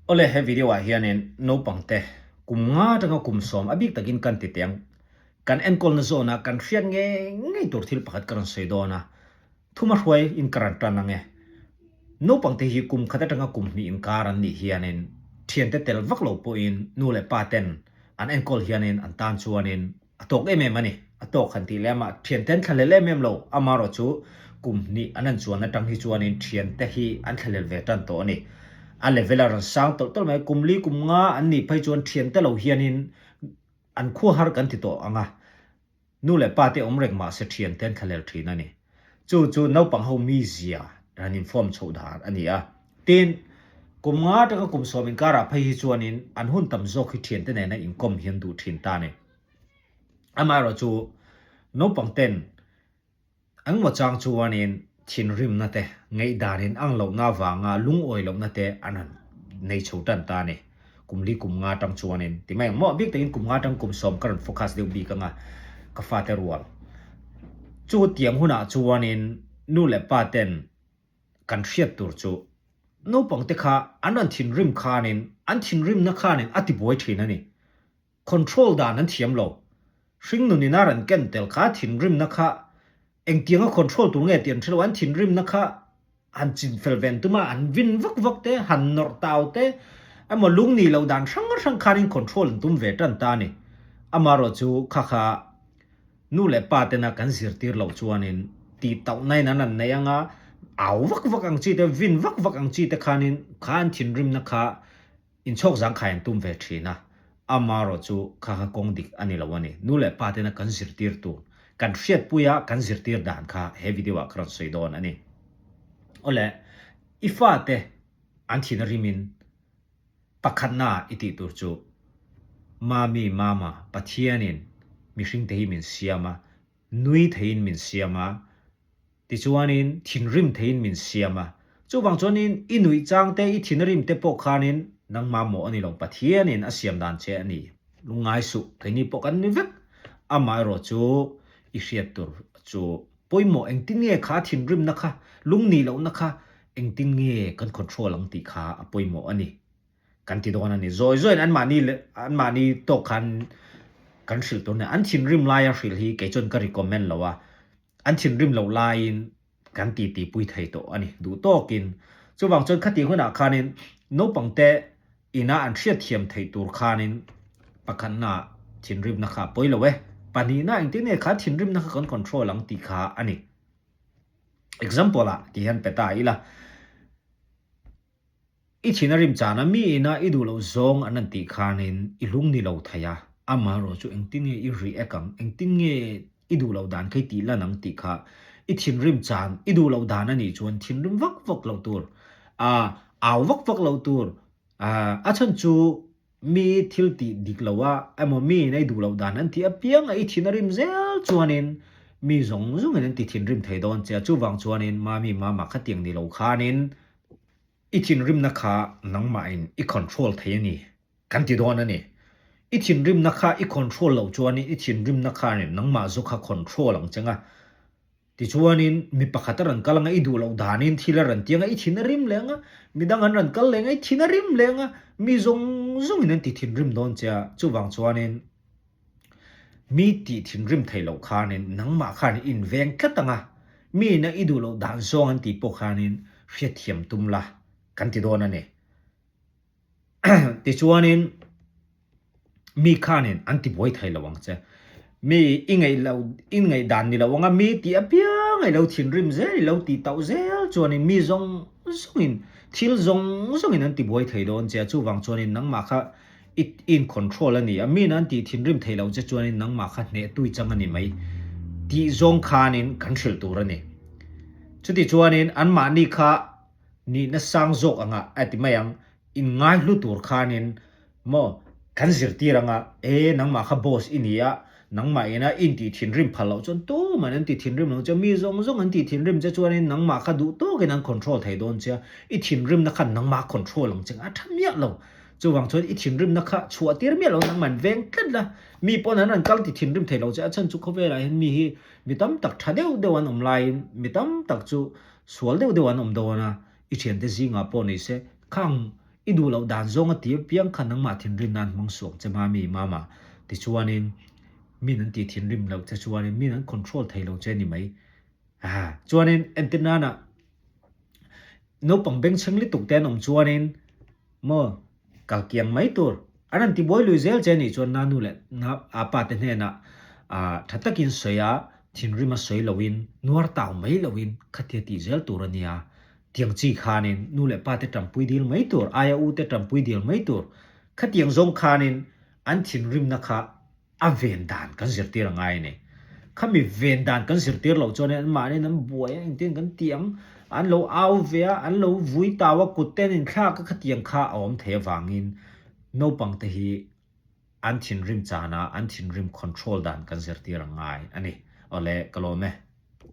Awle he video ah hianin naupang te kum nga atanga kum sawm a bik takin kan ti teng. Kan enkawlna zawna kan hriat ngei ngei tur thil pakhat ka rawn sawi dawn a, thuma hruai in ka rawn tan ang e. Naupang te hi kum khat atanga kum hnih inkar an nih hianin thiante tel vak lo pawhin nu leh pa ten an enkawl hianin an tan chuanin A tawk em em a ni. A tawk han tih leh amah thiante an thlahlel em em lo. Amaherawh chu kum hnih an han chuan atang hi chuanin thiante hi an thlahlel ve tan tawh a ni. A level a rawn sang tawlh tawlh mai. Kum li kum nga an nih phei chuan thiante lo hianin an khua har kan ti tawh ang a. Nu leh pa te awm reng mahse thiante an thlahlel thin a ni. Chu chu naupang ho mizia han inform chhoh dan a ni a. Tin, kum nga atanga kum sawm inkarah phei hi chuanin an hun tam zawk hi thiante nena inkawm hian duh thin ta a ni. Amaherawh chu naupang ten engmaw chang chuanin thinrimna te, ngaihdan in ang lohna avanga lungawi lohna te an han nei chho tan ta a ni. Kum li kum nga atang chuanin ti mai ang maw? A bik takin kum nga atang kum sawm ka rawn focus deuh bik anga ka fate rual. Chu tiang hunah chuanin nu leh pa ten kan hriat tur chu naupang te kha an rawn thinrim khanin an thinrimna khanin a tibuai thin a ni. Control dan an thiam lo. Hringnun in a rawn ken tel kha thinrimna kha engtianga control tur nge tih an hre lo. An thinrimna kha han chinfel ven tum a, an vin vak vak te, han nawrh tau te emaw lung nih loh dan hrang hrang khanin control an tum ve tan ta a ni. Amaherawh chu kha kha nu leh pa tena kan zirtir loh chuanin tih tauhna in an an nei anga au vak vak ang chi te, vin vak vak ang chi te khanin kha an thinrimna kha Inchhawk zangkhai an tum ve thin a, amaherawh chu kha kha kawng dik a ni lo a ni. Nu leh pa tena kan zirtir tur, kan hriatpui a kan zirtir dan kha he video ah ka rawn sawi dawn a ni. Awle, i fate an thin a rimin pakhatna i tih tur chu Mami, Mama, Pathianin mihringte hi min siam a, nui theiin min siam a, Tichuanin thinrim theiin min siam a. Chuvang chuanin i nuih chang te, i thinrim te pawh khanin nangmah mawh a ni lo, Pathianin a siam dan che a ni. Lungngai suh, keini pawh kan ni vek. Amaherawh chu i hriat tur chu pawimawh engtin nge kha thinrimna kha, lungnih lohna kha engtin nge kan control ang tih kha a pawimawh a ni. Kan ti dawn a ni. Zawi zawiin anmahni leh anmahni tawk khan kan hrilh tur a ni. An thinrim laia hrilh hi kei chuan ka recommend lo a. An thinrim loh laiin kan titi pui thei tawh a ni duh tawkin. Chuvang chuan khatih hunah khanin naupangte ina an hriatthiam theih tur khanin pakhatna thinrimna kha a pawi lo e, pahnihna engtin nge kha thinrimna kha kan control ang tih kha a ni. Example ah ti hian pe ta ila. I thin a rim chana mi ina i duh loh zawng an rawn tih khanin i lung ni lo thei a, amaherawh chu engtin nge i react ang, engtin nge i duh loh dan kha i tih lan ang tih kha i thinrim chan, i duh loh dan a nih chuan thinrim vak vak loh tur, ah au vak vak loh tur, ah a chhan chu Mi thil tih dik lo a emaw mi in ei duh loh dan an tih apiang a i thin a rim zel chuanin mi zawng zawngin an ti thinrim thei dawn che a, chuvang chuanin mami mama khatiang ni lo khanin i thinrimna kha nangmahin i control thei a ni kan ti dawn a ni. I thinrimna kha i control loh chuanin i thinrimna khanin nangmah zawk kha control ang che nga. Tichuanin, mi pakhat a rawn kal anga i duh loh danin thil a rawn ti anga i thin a rim leh anga, midang an rawn kal leh anga i thin a rim leh anga, mi zawng zawngin an ti thinrim dawn che a, chuvang chuanin mi tih thinrim theih loh khanin nangmah khan i inveng tlat anga, mi ina i duh loh dan zawng an tih pawh khanin hriatthiam tum la kan ti dawn a ni. Tichuanin mi khanin an ti buai thei lo ang che. Mi i ngaih lo i ngaih dan ni lo anga mi tih apiang i lo thinrim zel i lo tih tauh zel chuanin mi zawng zawngin thil zawng zawngin an ti buai thei dawn che a chuvang chuanin nangmah kha i in control a ni a mi an tih thinrim thei lo che chuanin nangmah kha hneh tui chang a ni mai tih zawng khanin kan hrilh tur a ni. Chuti chuanin anmahni kha Nihna sang zawk anga a ti mai ang, in ngaihlu tur khanin maw kan zirtir anga e nangmah kha boss i ni a, nangmah ina in tih thinrim phal loh chuan tuman an ti thinrim lo che, mi zawng zawng an tih thinrim che chuanin nangmah kha duh tawkin an control thei dawn che a, i thinrimna khan nangmah control ang che a tha miah lo. Chuvang chuan i thinrimna kha chhuah tir miah lo nangmah veng tlat la, mi pawn an rawn kal ti thinrim thei lo che a chhan chu khawvelah hian mi hi mi tam tak tha deuh deuh an awm laiin mi tam tak chu Sual deuh deuh an awm dawn a, i thiante zingah pawh ni se, khang I duh loh dan zawng a ti apiang kha nangmah thinrim nan hmang suh ang che mami, mama. Tichuanin min an tih thinrim loh che chuanin min an control thei lo che ni mai. Aa, chuanin entir nana naupang bengchheng lutuk te an awm chuanin maw kal kiang mai tur an han tibuai lui zel che nih chuan nanu leh na a pa te hnenah aa tha takin sawi a, thinrim a sawi loin nuar tau mai loin khatia tih zel tur a nia. Tiang chi khanin nu leh pa te tanpui dil mai tur, aia u te tanpui dil mai tur. Khatiang zawng khanin an thinrimna kha a ven dan kan zirtir a ngai a ni. Khami ven dan kan zirtir loh chuanin anmahniin an buai a, engtin kan ti ang, an lo au ve a, an lo vui tau a, kut te an inthlak a, khatiang kha a awm thei avangin naupangte hi an thinrim chana an thinrim control dan kan zirtir a ngai a ni. Awle, ka lawm e.